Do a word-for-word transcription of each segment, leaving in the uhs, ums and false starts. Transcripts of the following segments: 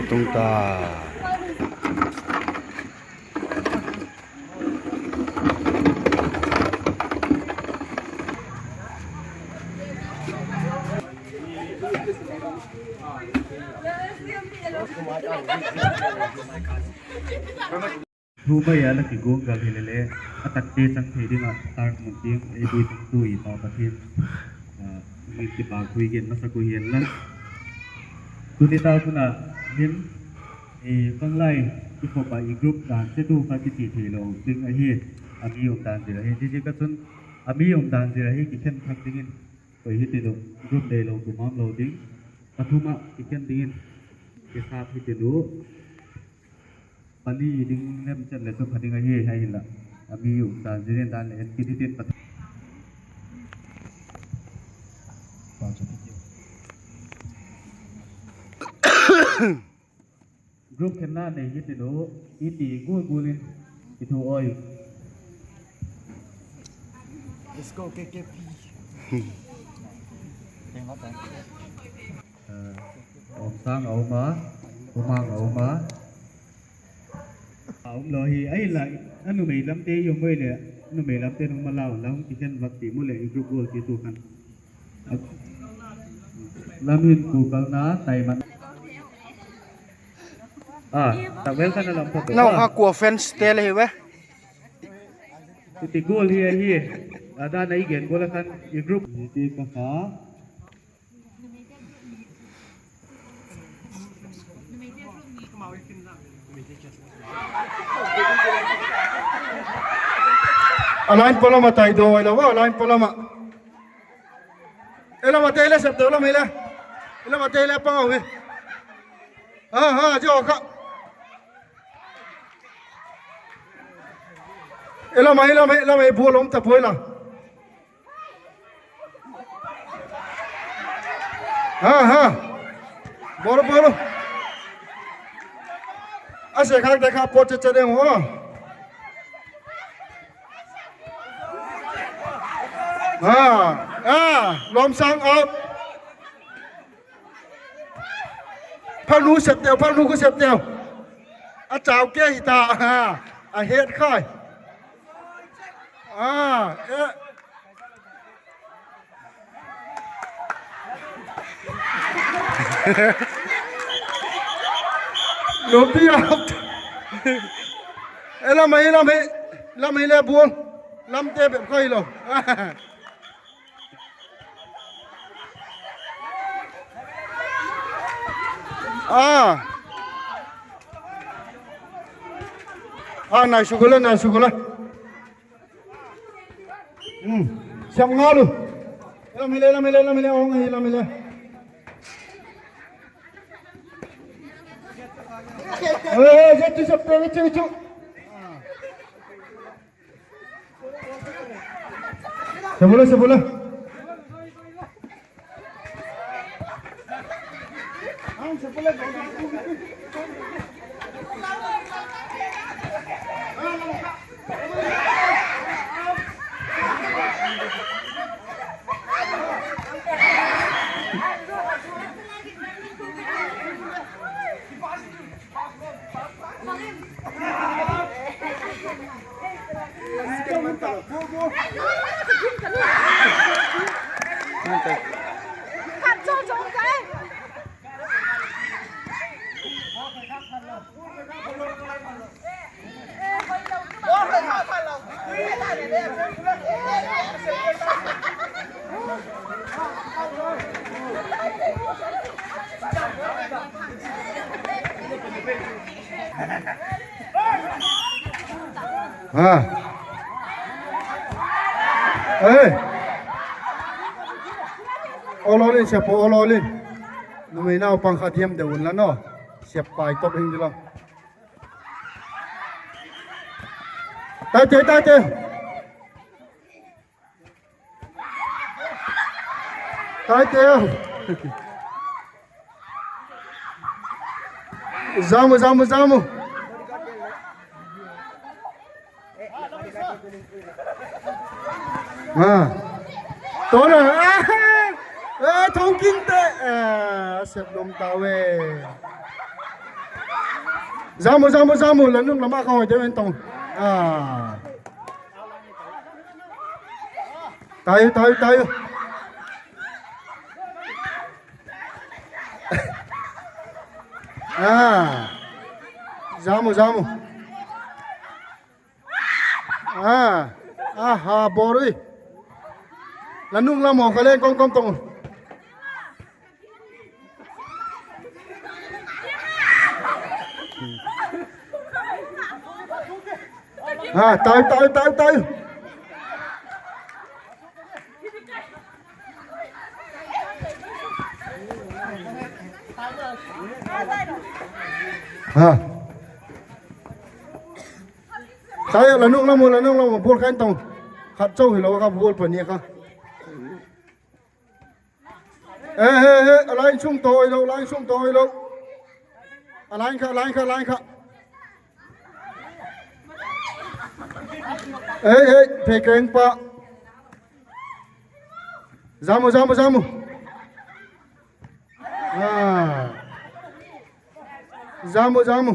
Tung ta. Thu mai a la kigong gal hi lele, a takte chang thei ding a, tar mun ting, ei bui tung tu i Pa Pathian, ah, min kipak thu i gen masa ko hian la. Tuni ta tuna hin, eh, panglai, i khop a i group dan se tu kha kichi thei lou ding ahi, a mi om dan zia hi, zia zia ka chun, a mi om dan zia hi kikhen thak dingin, koi hi ti lou, group dei lou, tu mam lou ding, pathum a kikhen dingin, kisap hi ti lou. Pali ding nem chet le chu pha ding ahi, ahi la. A mi um dan, zia dan le en kit hitin pat. Group khenna nei hitin u, i ti gul gul in, i thu oi. Let's go, K K P. Thank you. Eh, Omsang a om a, Umang a om a. A om lou hi, ahi la, a numei lamte i om uai le, a numei lamte nung ma lau, la hong kikhen vak ti mu le, i group goal ti tu khan. Lam in ku kal na, tai man. Ah, tak vel khan a lam pha tu. Nau ha ku offense te le hi ve. Ti goal hi, hi. A dan a i gen goal a khan, i group. Ti ka kha. A line polam a tai do, oi lo, a line polam a. Ela mate ela sep te, ela mate ela. Ela mate ela pang au hi. Ha, ha, jo ka. Ela mai, ela mai, ela mai, bual om ta poi la. Ha, ha. Bolo, bolo. A se khak te kha pot che che ding ho. Ha, ha. Lom sang out. Phalnu sep teu, phalnu khu sep teu. A chau ke hi ta, ha. A het khai. Ah, eh. Lopi up. Ela mai, ela mai, ela mai le bual. Lamte bep khai lo. Ah. Ah, nai sukula, nai sukula. Hmm. Siam ngalu. Ela mile, ela mile, ela mile, ong, ela mile. Eh, eh, jetu, jetu, jetu, jetu. Sebelah, sebelah. Ha. Eh. Ol ol in, siapu ol ol in. Numei naupang khat hiam deuh un la no. Siap pai top hing di la. Tate, tate. Tate. Zamu, zamu, zamu. Ha. Tona. Ah, eh, thongkin te. Eh, sep lom ta ve. Zamu, zamu, zamu, la nung lama ka hoih deuh in tong. Ah. Tai, tai, tai. Ah. Zamu, zamu. Ah. Aha, bori. La nung lama ka leng kong kong tong. Ah, tai, tai, tai, tai. Ah. Tai, la nung lama, la nung lama, ball kha in tong. Khat chauh hilou kha, ball pani kha. Eh, eh, eh, a line sung toh hilou, line sung toh hilou. A line kha, line kha, line kha. Eh, eh, phei keng pa. Zamu, zamu, zamu. Ah. Zamu, zamu.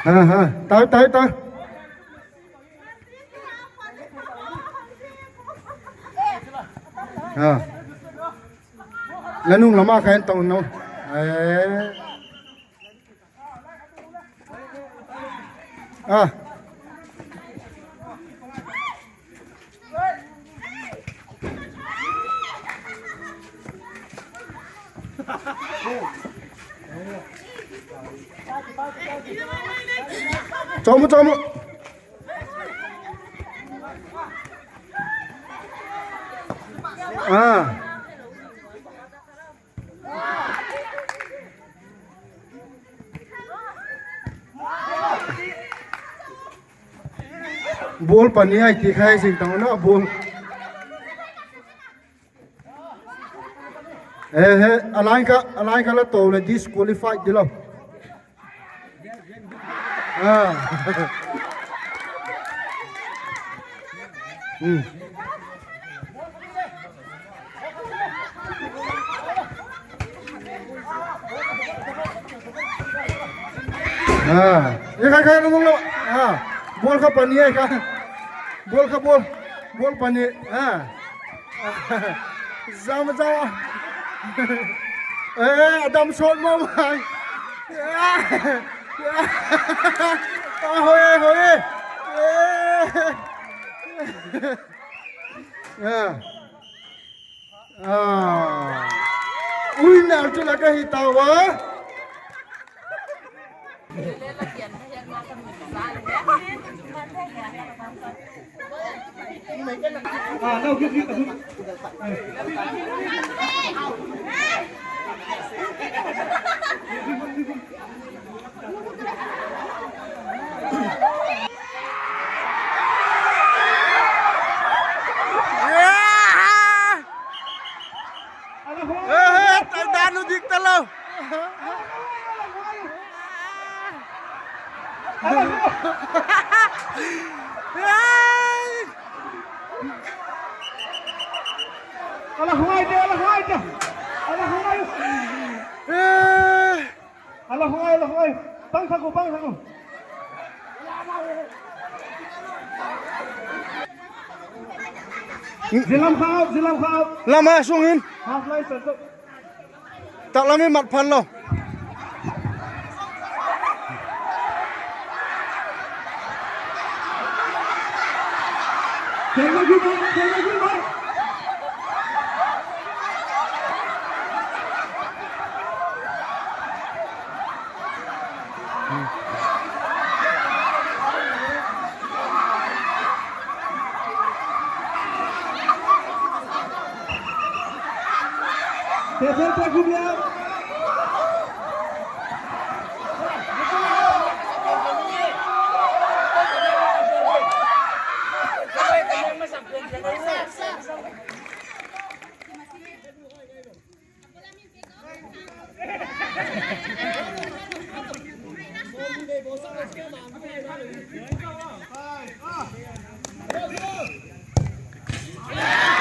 Aha, tai, tai, tai. Ah. La nung lama kha in tong no. Eh. Ah. Chomu, chomu. Ah. Ball pani ai ti khai sing tang na ball. Eh, eh, a line kha, a line kha la toh leh disqualified di lou. Ah. Hmm. Ah. Ye khai khai nung lo. Ah. Ball kha pani ai kha. Ball kha ball. Ball pani. Ah. Zam, zam. Eh, Adam shot mo mai. Ah, hoi, hoi. Eh. Ah. Ah. Ui, na tu la ka hita wa. Eh, eh, tai danu dik ta lou. Ala huai de, ala huai de. Ala huai. Eh. Ala huai, ala huai. Pang saku, pang saku. Zilam khau, zilam khau. Lama sung in. Half line satu. Tak lami mat phan lo.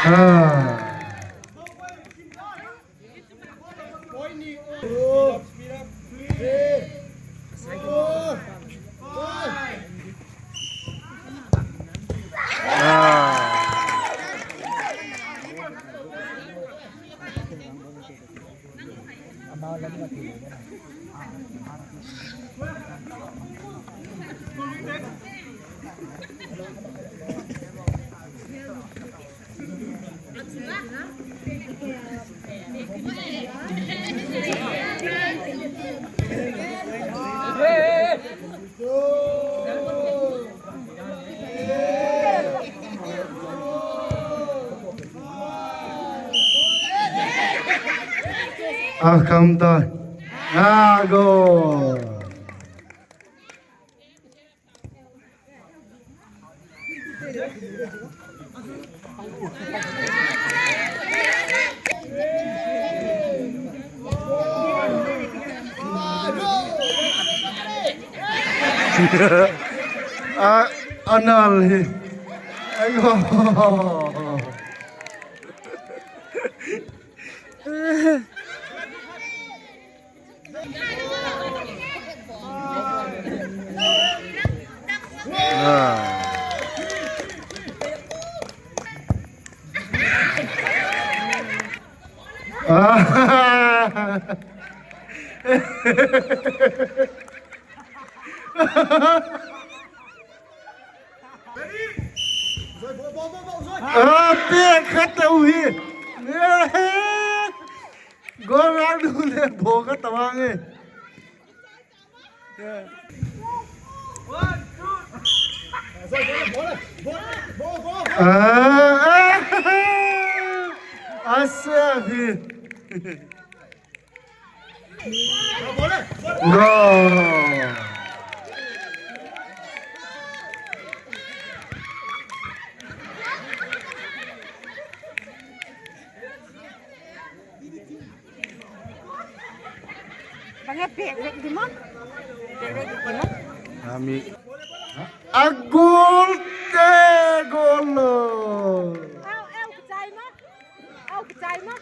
Ah. Ah. Ah, come down. Ah, go. Ah, anal hi. Aiyo. Ah. Ah. Ah, pe khat uhi. Gol a du le bo ka tawang e. Ah, ah. Asa hi. Go. Bang e, bek, bek di mo. Bek, bek di mo. Ami. A gol te, gol lo. Au, au, kichai mo. Au, kichai mo.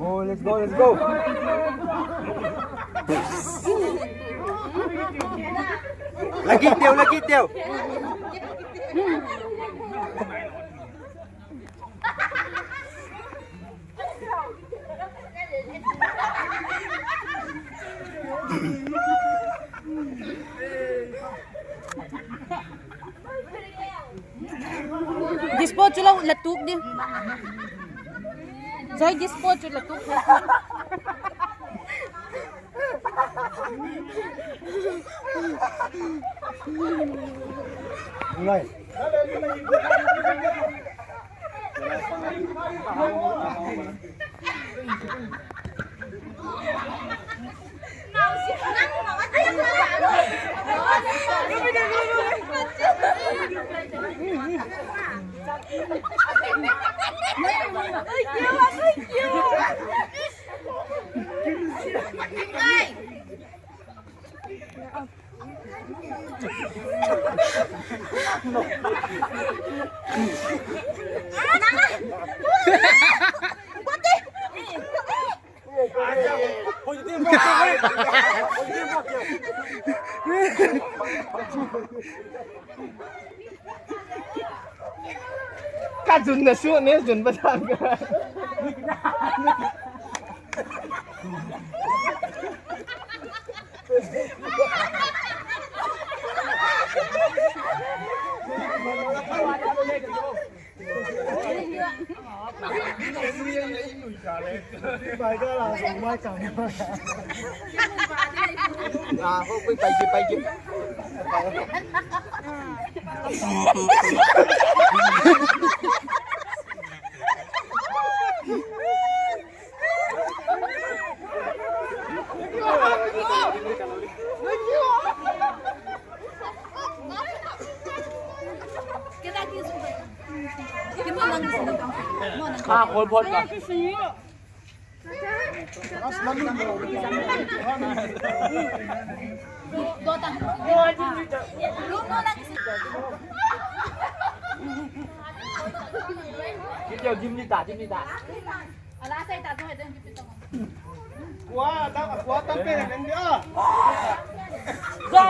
Oh, let's go, let's go. Lagi teu, lagi teu. Dispo chu la, la tuk di. Zoi, dispo chu la tuk. Ngai. Ka zun na su ne, zun ba tan ka. Ah, kol phot ka. Jim ni ta, Jim ni ta. Kua, ta, kua tam pen en dia. Go!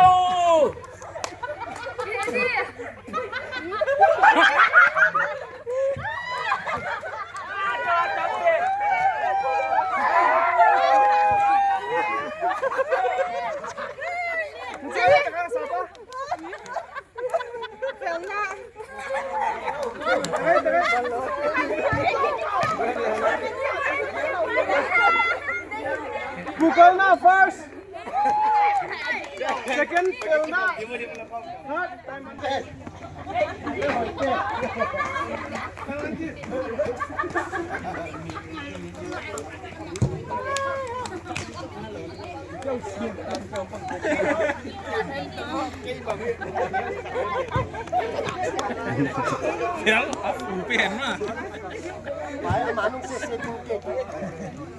Google na first. Second, Felna. Third, Diamond. Fel, a fu pen ma. Bai, a manung se se tu ke.